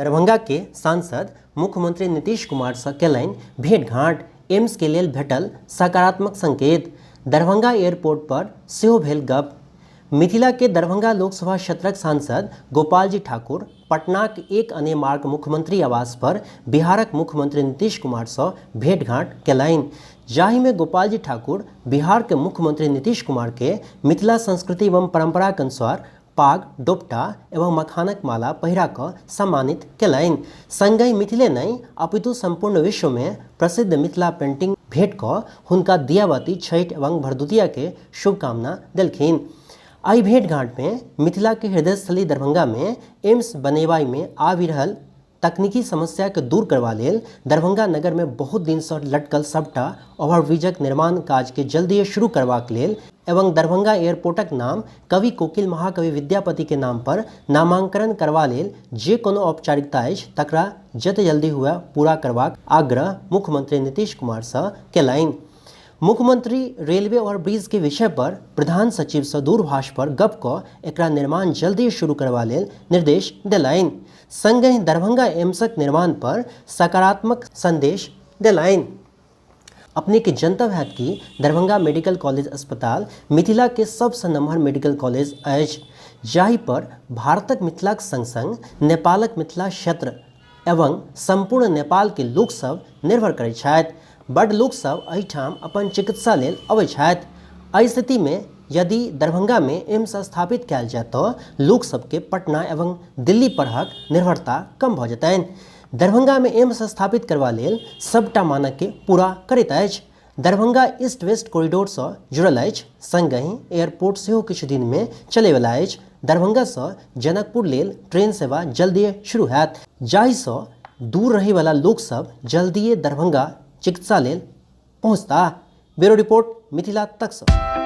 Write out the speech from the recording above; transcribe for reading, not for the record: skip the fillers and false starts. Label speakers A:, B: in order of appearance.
A: दरभंगा के सांसद मुख्यमंत्री नीतीश कुमार सँ केलनि भेंटघांट, एम्स के लेल भेटल सकारात्मक संकेत, दरभंगा एयरपोर्ट पर सेहो भेल गप। मिथिला के दरभंगा लोकसभा क्षेत्रक सांसद गोपालजी ठाकुर पटनाक एक अने मार्ग मुख्यमंत्री आवास पर बिहारक मुख्यमंत्री नीतीश कुमार सँ भेंटघांट केलनि, जाहि मे गोपालजी ठाकुर बिहार के मुख्यमंत्री नीतीश कुमार के मिथिला संस्कृति एवं परंपराक अनुसार पाग, डोपटा एवं मखानक माला पहिरा कऽ सम्मानित केलनि। संगहि मिथिले नहि अपितु सम्पूर्ण विश्व मे प्रसिद्ध मिथिला पेंटिंग भेंट कऽ हुनका दियाबाती, छठि एवं भरदुतिया के शुभकामना देलखिन। एहि भेंटघांट मे मिथिला के हृदयस्थली दरभंगा मे एम्स बनेबाई मे आबि रहल तकनीकी समस्या के दूर करबा लेल दरभंगा नगर मे बहुत दिन सँ लटकल सबटा ओवरब्रिजक निर्माण काज के जल्दिये शुरू करबाक लेल एवं दरभंगा एयरपोर्टक नाम कवि कोकिल महाकवि विद्यापति के नाम पर नामांकरण करबा लेल जे कोनो औपचारिकता अछि तकरा जते जल्दी हुए पूरा करबाक आग्रह मुख्यमंत्री नीतीश कुमार सँ केलनि। मुख्यमंत्री रेलवे ओवरब्रिज के विषय पर प्रधान सचिव सँ दूरभाष पर गप क एकरा निर्माण जल्दिये शुरू करबा लेल निर्देश देलनि। संगहि दरभंगा एम्सक निर्माण पर सकारात्मक संदेश देलनि। अपने के जनतब हैत कि दरभंगा मेडिकल कॉलेज अस्पताल मिथिला के सबसँ नमहर मेडिकल कॉलेज अछि, जाहि पर भारतक मिथिलाक संग-संग नेपालक मिथिला क्षेत्र एवं सम्पूर्ण नेपाल के लोक सब निर्भर करैत छथि। बड्ड लोक सब एहिठाम अपन चिकित्सा लेल अबैत छथि। एहि स्थिति मे यदि दरभंगा मे एम्स स्थापित कयल जाय त लोक सब के पटना एवं दिल्ली परहक निर्भरता कम भ जेतनि। दरभंगा मे एम्स स्थापित करबा लेल सबटा मानक के पूरा करैत अछि। दरभंगा ईस्ट वेस्ट कॉरिडोर स जुड़ल अछि, संगहि एयरपोर्ट सेहो किछु दिन मे चलय वाला अछि। दरभंगा स जनकपुर लेल ट्रेन सेवा जल्दिये शुरू होयत, जाहि स दूर रहय वाला लोक सब जल्दिये दरभंगा चिकित्सा लेल पहुंचताह। ब्यूरो रिपोर्ट, मिथिला तक स।